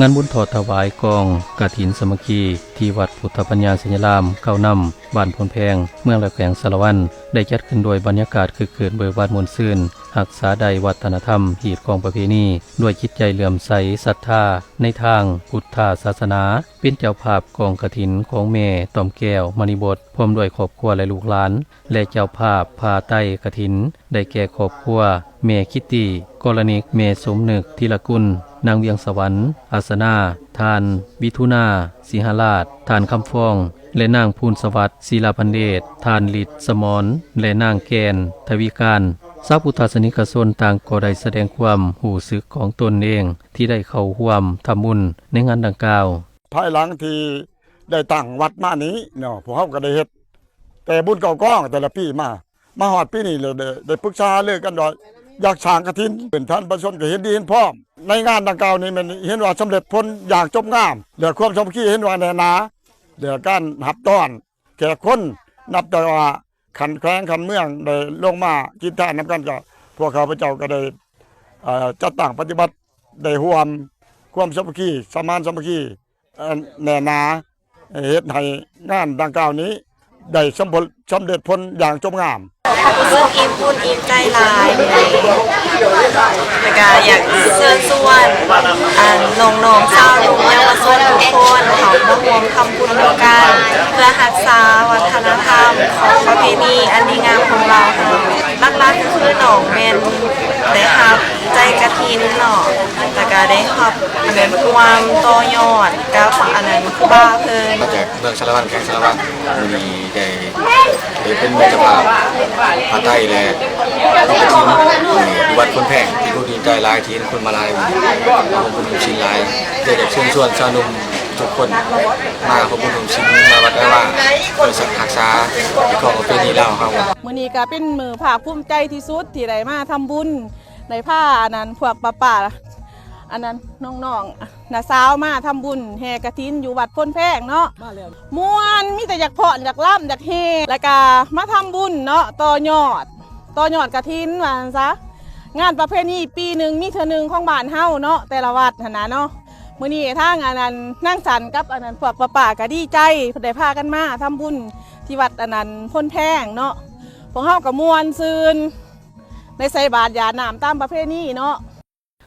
ງານບຸນທອດຖວາຍກອງກະຖິນສາມັກຄີ ທີ່ວັດພຸດທະປັນຍາໄຊຍະລາມ ເກົ້ານ້ຳ ບ້ານໂພນແພງ ເມືອງແລະແຂວງສາລະວັນ ໄດ້ຈັດຂຶ້ນດ້ວຍບັນຍາກາດຄຶກຄື້ນ ເບີກບານມ່ວນຊື່ນ, ຮັກສາໄດ້ວັດທະນະທຳ, ຮີດຄອງປະເພນີ ດ້ວຍຈິດໃຈເຫຼື້ອມໃສສັດທາໃນທາງພຸດທະສາສະໜາ, ເປັນເຈົ້າພາບກອງກະຖິນຂອງແມ່ຕ່ອມແກ້ວ ມະນີບົດ ພ້ອມດ້ວຍຄອບຄົວ ແລະ ລູກຫຼານ ແລະ ເຈົ້າພາບຜ້າໄຕກະຖິນ ໄດ້ແກ່ຄອບຄົວແມ່ຄິດຕີ ກໍລະນິກ ແມ່ສົມນຶກ ທີລະກຸນ ນາງວຽງສະຫວັນ ອາສະນາ, ທ່ານວິຖຸນາ ສີຫະລາດ, ທ່ານຄຳຟອງ ແລະ ນາງພູນສະຫວັດ ສີລາພັນເດດ, ທ່ານລິດສະໝອນ ແລະ ນາງແກ່ນ ທະວີການ. ຊາວພຸດທະສາສະນິກະຊົນຕ່າງກໍໄດ້ສະແດງຄວາມຮູ້ສຶກຂອງຕົນເອງ ທີ່ໄດ້ເຂົ້າຮ່ວມທຳບຸນໃນງານດັ່ງກ່າວ. ພາຍຫຼັງທີ່ໄດ້ຕັ້ງວັດມານີ້ເນາະ ພວກເຮົາກໍໄດ້ເຮັດແຕ່ບຸນເຂົ້າກອງແຕ່ລະປີມາ ມາຮອດປີນີ້ແລ້ວ ໄດ້ ໄດ້ປຶກສາຫາລືກັນວ່າຢາກສ້າງກະຖິນ ເປັນທ່ານປະຊາຊົນກໍເຫັນດີເຫັນພ້ອມ. ໃນງານດັ່ງກ່າວນີ້ແມ່ນເຫັນວ່າສຳເລັດຜົນຢ່າງຈົບງາມ ແລະ ຄວາມສາມັກຄີເຫັນວ່າແໜ້ນໜາ ແລະ ການຮັບຕ້ອນແຂກຄົນ ນັບແຕ່ວ່າຂັ້ນແຂວງ ຂັ້ນເມືອງ ໄດ້ລົງມາກິນທານນຳກັນ ກໍພວກຂ້າພະເຈົ້າກໍໄດ້ ເອີ ຈັດຕັ້ງປະຕິບັດ ໄດ້ຮ່ວມຄວາມສາມັກຄີ ສະມານສາມັກຄີ ອັນແໜ້ນໜາ ເຮັດໃຫ້ງານດັ່ງກ່າວນີ້ໄດ້ສຳເລັດ ສຳເລັດຜົນຢ່າງຈົບງາມ. ຮູ້ສຶກອີ່ມບຸນອີ່ມໃຈຫຼາຍ ແລ້ວກະຢາກເຊີນຊວນ ອັນ ນ້ອງໆຊາວໜຸ່ມເຍົາວະຊົນທຸກຄົນ ເຂົ້າມາຮ່ວມທຳບຸນນຳກັນ ເພື່ອຮັກສາວັດທະນະທຳຂອງປະເພນີອັນດີງາມຂອງລາວເຮົາ. ຫຼັກໆກໍຄືນ້ອງແມ່ນໄດ້ຮັບໃຈກະຖິນເນາະ ແລ້ວກະໄດ້ຮັບ ອັນນັ້ນ ຮ່ວມຕໍ່ຍອດກັບ ອັນນັ້ນ ຄູບາເພິ່ນ. ມາຈາກເມືອງສາລະວັນ ແຂວງສາລະວັນ ມື້ນີ້ໄດ້ ໄດ້ເປັນເຈົ້າພາບຜ້າໄຕ ແລະ ກະຖິນ ຢູ່ວັດໂພນແພງ ທີ່ຮູ້ດີໃຈຫຼາຍ ທີ່ເຫັນຄົນມາຫຼາຍ ມາຮ່ວມບຸນຮ່ວມສິນຫຼາຍ. ແຕ່ຢາກເຊີນຊວນຊາວໜຸ່ມທຸກຄົນມາຮ່ວມບຸນຮ່ວມສິນ ມາວັດມາວາ ເພື່ອຮັກສາຮີດຄອງປະເພນີລາວເຮົາ. ມື້ນີ້ກໍເປັນມື້ພາກພູມໃຈທີ່ສຸດທີ່ໄດ້ມາທຳບຸນ ໄດ້ພາ ອັນນັ້ນ ພວກປ້າໆ ອັນນັ້ນ ນ້ອງໆ ນ້າສາວມາທຳບຸນແຫ່ກະຖິນຢູ່ວັດໂພນແພງເນາະ ມ່ວນ ມີແຕ່ຢາກຟ້ອນ ຢາກລຳ ຢາກແຫ່ ແລ້ວກະມາທຳບຸນເນາະ ຕໍ່ຍອດ ຕໍ່ຍອດກະຖິນວ່າຊັ້ນຊະ. ງານປະເພນີປີໜຶ່ງມີເທື່ອໜຶ່ງຂອງບ້ານເຮົາເນາະ ແຕ່ລະວັດຫັ້ນນະເນາະ. ມື້ນີ້ທາງ ອັນນັ້ນ ນາງສັນກັບ ອັນນັ້ນ ພວກປ້າໆ ກະດີໃຈ ໄດ້ພາກັນມາທຳບຸນທີ່ວັດ ອັນນັ້ນ ໂພນແພງເນາະ. ພວກເຮົາກະມ່ວນຊື່ນ ໄດ້ໃສ່ບາດຢາດນ້ຳຕາມປະເພນີເນາະ.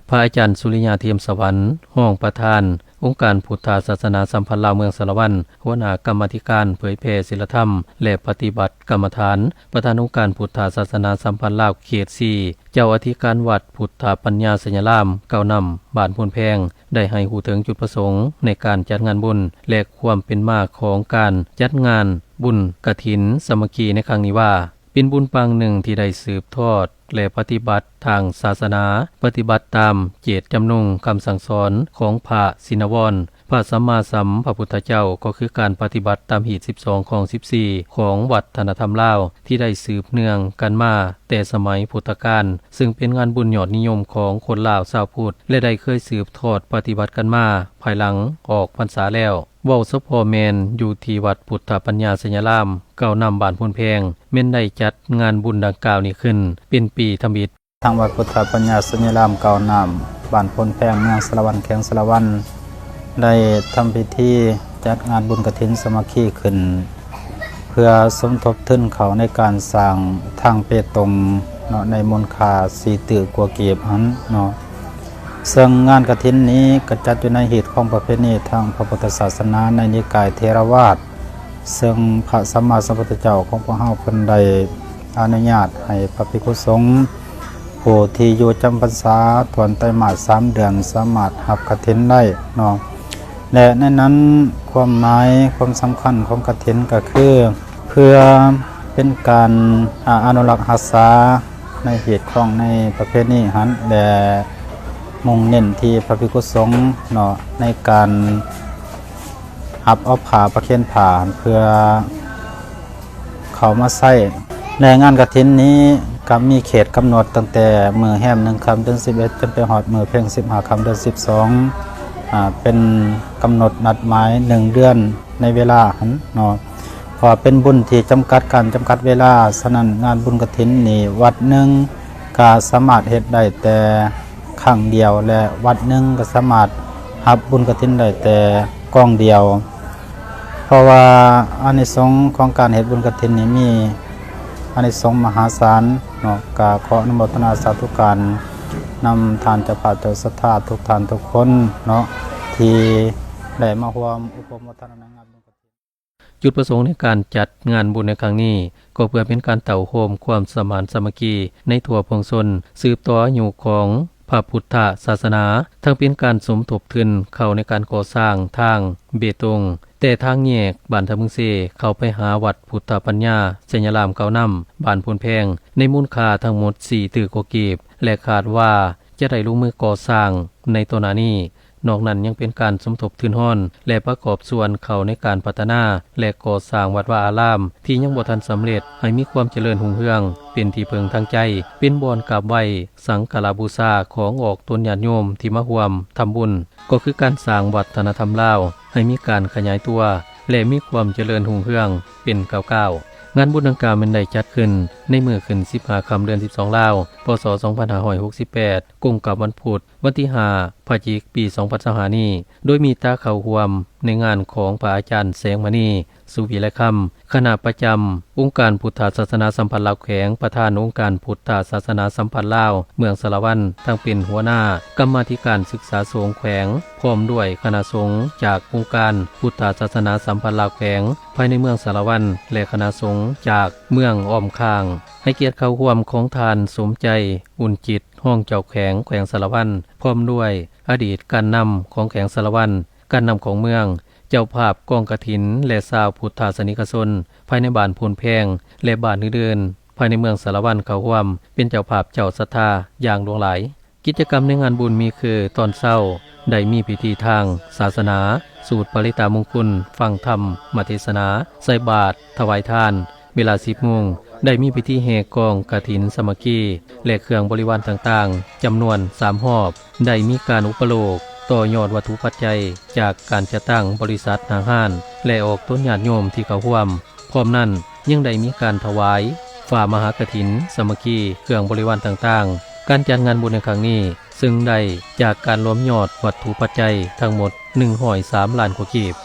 ພະອາຈານ ສຸລິຍາ ທຽມສະຫວັນ ຮອງປະທານອົງການພຸດທະສາສະໜາສຳພັນລາວເມືອງສາລະວັນ, ຫົວໜ້າກຳມາທິການເຜີຍແຜ່ສິນລະທຳ ແລະ ປະຕິບັດກຳມະຖານ, ປະທານອົງການພຸດທະສາສະໜາສຳພັນລາວເຂດສີ່, ເຈົ້າອະທິການວັດພຸດທະປັນຍາໄຊຍະລາມ ເກົ້ານ້ຳ ບ້ານໂພນແພງ ໄດ້ໃຫ້ຮູ້ເຖິງຈຸດປະສົງໃນການຈັດງານບຸນ ແລະ ຄວາມເປັນມາຂອງການຈັດງານບຸນກະຖິນສາມັກຄີໃນຄັ້ງນີ້ວ່າ ເປັນບຸນປາງໜຶ່ງທີ່ໄດ້ສືບທອດ ແລະ ປະຕິບັດທາງສາສະໜາ, ປະຕິບັດຕາມເຈດຈຳນົງຄຳສັ່ງສອນຂອງພະຊິນນະວອນ ພະສຳມາສຳພະພຸດທະເຈົ້າ, ກໍຄືການປະຕິບັດຕາມຮີດສິບສອງ ຄອງສິບສີ່ ຂອງວັດທະນະທຳລາວ ທີ່ໄດ້ສືບເນື່ອງກັນມາແຕ່ສະໄໝພຸດທະການ, ເຊິ່ງເປັນງານບຸນຍອດນິຍົມຂອງຄົນລາວຊາວພຸດ ແລະ ໄດ້ເຄີຍສືບທອດປະຕິບັດກັນມາພາຍຫຼັງອອກພັນສາແລ້ວ. ເວົ້າສະເພາະແມ່ນຢູ່ທີ່ວັດພຸດທະປັນຍາໄຊຍະລາມ ເກົ້ານ້ຳ ບ້ານໂພນແພງ ແມ່ນໄດ້ຈັດງານບຸນດັ່ງກ່າວນີ້ຂຶ້ນເປັນປີທຳອິດ. ທາງວັດພຸດທະປັນຍາໄຊຍະລາມ ເກົ້ານ້ຳ ບ້ານໂພນແພງ ເມືອງສາລະວັນ ແຂວງສາລະວັນ ໄດ້ທຳພິທີຈັດງານບຸນກະຖິນສາມັກຄີຂຶ້ນ ເພື່ອສົມທົບທຶນເຂົ້າໃນການສ້າງທາງເປຕົງເນາະ ໃນມູນຄ່າສີ່ຕື້ກວ່າກີບຫັ້ນເນາະ. ເຊິ່ງງານກະຖິນນີ້ກະຈັດຢູ່ໃນຮີດຄອງປະເພນີທາງພະພຸດທະສາສະໜາໃນນິກາຍເຖລະວາດ, ເຊິ່ງພະສຳມາສຳພຸດທະເຈົ້າຂອງພວກເຮົາເພິ່ນໄດ້ອະນຸຍາດໃຫ້ພະພິກຂຸສົງ ຜູ້ທີ່ຢູ່ຈຳພັນສາຖ້ວນໄຕມາດສາມເດືອນ ສາມາດຮັບກະຖິນໄດ້ເນາະ. ແລະ ໃນນັ້ນຄວາມໝາຍຄວາມສຳຄັນຂອງກະຖິນກໍຄື ເພື່ອເປັນການ ອາ ອະນຸລັກຮັກສາໃນຮີດຄອງໃນປະເພນີຫັ້ນ ແລະ ມຸ່ງເນັ້ນທີ່ພະພິກຂຸສົງເນາະ ໃນການຮັບເອົາຜ້າປະເຄນຜ້າເພື່ອເຂົ້າມາໃຊ້. ແລະ ງານກະຖິນນີ້ກໍມີເຂດກຳນົດຕັ້ງແຕ່ມື້ແຮມໜຶ່ງຄ່ຳເດືອນສິບເອັດ ຈົນໄປຮອດມື້ເພັງສິບຫ້າຄ່ຳເດືອນສິບສອງ ອາ ເປັນກຳນົດນັດໝາຍໜຶ່ງເດືອນ ໃນເວລາຫັ້ນເນາະ ເພາະວ່າເປັນບຸນທີ່ຈຳກັດການຈຳກັດເວລາ, ສະນັ້ນງານບຸນກະຖິນນີ້ ວັດໜຶ່ງກໍສາມາດເຮັດໄດ້ແຕ່ຄັ້ງດຽວ ແລະ ວັດໜຶ່ງກໍສາມາດ ຮັບບຸນກະຖິນໄດ້ແຕ່ກອງດຽວ ເພາະວ່າອານິສົງຂອງການເຮັດບຸນກະຖິນນີ້ມີອານິສົງມະຫາສານເນາະ. ກະຂໍອະນຸໂມທະນາສາທຸການນຳທ່ານເຈົ້າພາບເຈົ້າສັດທາທຸກທ່ານທຸກຄົນເນາະ ທີ່ໄດ້ມາຮ່ວມອຸປະໂມທະນາງານບຸນກະຖິນ. ຈຸດປະສົງໃນການຈັດງານບຸນໃນຄັ້ງນີ້ ກໍເພື່ອເປັນການເຕົ້າໂຮມຄວາມສະໝານສາມັກຄີໃນທົ່ວປວງຊົນ ສືບຕໍ່ອາຍຸຂອງພະພຸດທະສາສະໜາ, ທັງເປັນການສົມທົບທຶນເຂົ້າໃນການກໍ່ສ້າງທາງເບຕົງ ແຕ່ທາງແຍກບ້ານທ່າເມືອງເຊ ເຂົ້າໄປຫາວັດພຸດທະປັນຍາໄຊຍະລາມເກົ່ານຳ ບ້ານໂພນແພງ ໃນມູນຄ່າທັງໝົດສີ່ຕື້ກວ່າກີບ ແລະ ຄາດວ່າຈະໄດ້ລົງມືກໍ່ສ້າງໃນຕໍ່ໜ້ານີ້. ນອກນັ້ນຍັງເປັນການສົມທົບທຶນຮອນ ແລະ ປະກອບສ່ວນເຂົ້າໃນການພັດທະນາ ແລະ ກໍ່ສ້າງວັດວາອາລາມທີ່ຍັງບໍ່ທັນສຳເລັດ ໃຫ້ມີຄວາມຈະເລີນຮຸ່ງເຮືອງ, ເປັນທີ່ເພິ່ງທາງໃຈ, ເປັນບ່ອນກາບໄຫວ້ສັກກາລະບູຊາຂອງອອກຕົນຍາດໂຍມທີ່ມາຮ່ວມທຳບຸນ, ກໍຄືການສ້າງວັດທະນະທຳລາວໃຫ້ມີການຂະຫຍາຍຕົວ ແລະ ມີຄວາມຈະເລີນຮຸ່ງເຮືອງເປັນກ້າວໆ. ງານບຸນດັ່ງກ່າວແມ່ນໄດ້ຈັດຂຶ້ນໃນມື້ຂຶ້ນສິບຫ້າຄ່ຳເດືອນສິບສອງລາວ ພ.ສ. ສອງພັນຫ້າຮ້ອຍຫົກສິບແປດ ກົງກັບວັນພຸດ ວັນທີຫ້າ ພະຈິກ ປີສອງພັນຊາວຫ້ານີ້ ໂດຍມີຕາເຂົ້າຮ່ວມໃນງານຂອງພະອາຈານແສງມະນີ ສຸວິໄລຄຳ ຄະນະປະຈຳອົງການພຸດທະສາສະໜາສຳພັນລາວແຂວງ, ປະທານອົງການພຸດທະສາສະໜາສຳພັນລາວເມືອງສາລະວັນ ທັງເປັນຫົວໜ້າກຳມາທິການສຶກສາສົງແຂວງ ພ້ອມດ້ວຍຄະນະສົງຈາກອົງການພຸດທະສາສະໜາສຳພັນລາວແຂວງ ພາຍໃນເມືອງສາລະວັນ ແລະ ຄະນະສົງຈາກເມືອງອ້ອມຂ້າງ. ໃຫ້ກຽດເຂົ້າຮ່ວມຂອງທ່ານ ສົມໃຈ ອຸ່ນຈິດ ຮອງເຈົ້າແຂວງ ແຂວງສາລະວັນ ພ້ອມດ້ວຍອະດີດການນຳຂອງແຂວງສາລະວັນ, ການນຳຂອງເມືອງ, ເຈົ້າພາບກອງກະຖິນ ແລະ ຊາວພຸດທະສາສະນິກະຊົນ ພາຍໃນບ້ານໂພນແພງ ແລະ ບ້ານອື່ນໆ ພາຍໃນເມືອງສາລະວັນເຂົ້າຮ່ວມເປັນເຈົ້າພາບເຈົ້າສັດທາຢ່າງຫຼວງຫຼາຍ. ກິດຈະກຳໃນງານບຸນມີຄື ຕອນເຊົ້າໄດ້ມີພິທີທາງສາສະໜາ, ສູດປະລິຕະມຸງຄຸນ, ຟັງທຳມະເທດສະໜາ, ໃສ່ບາດ, ຖວາຍທານ. ເວລາສິບໂມງ ໄດ້ມີພິທີແຫ່ກອງກະຖິນສາມັກຄີ ແລະ ເຄື່ອງບໍລິວານຕ່າງໆ ຈຳນວນສາມຮອບ, ໄດ້ມີການອຸປະໂລກຕໍ່ຍອດວັດຖຸປັດໄຈຈາກການຈັດຕັ້ງບໍລິສັດຫ້າງຮ້ານ ແລະ ອອກຕົນຍາດໂຍມທີ່ເຂົ້າຮ່ວມ. ພ້ອມນັ້ນຍັງໄດ້ມີການຖວາຍຝາມະຫາກະຖິນສາມັກຄີ ເຄື່ອງບໍລິວານຕ່າງໆ. ການຈັດງານບຸນໃນຄັ້ງນີ້ ເຊິ່ງໄດ້ຈາກການລວມຍອດວັດຖຸປັດໄຈທັງໝົດໜຶ່ງຮ້ອຍສາມລ້ານກວ່າກີບ.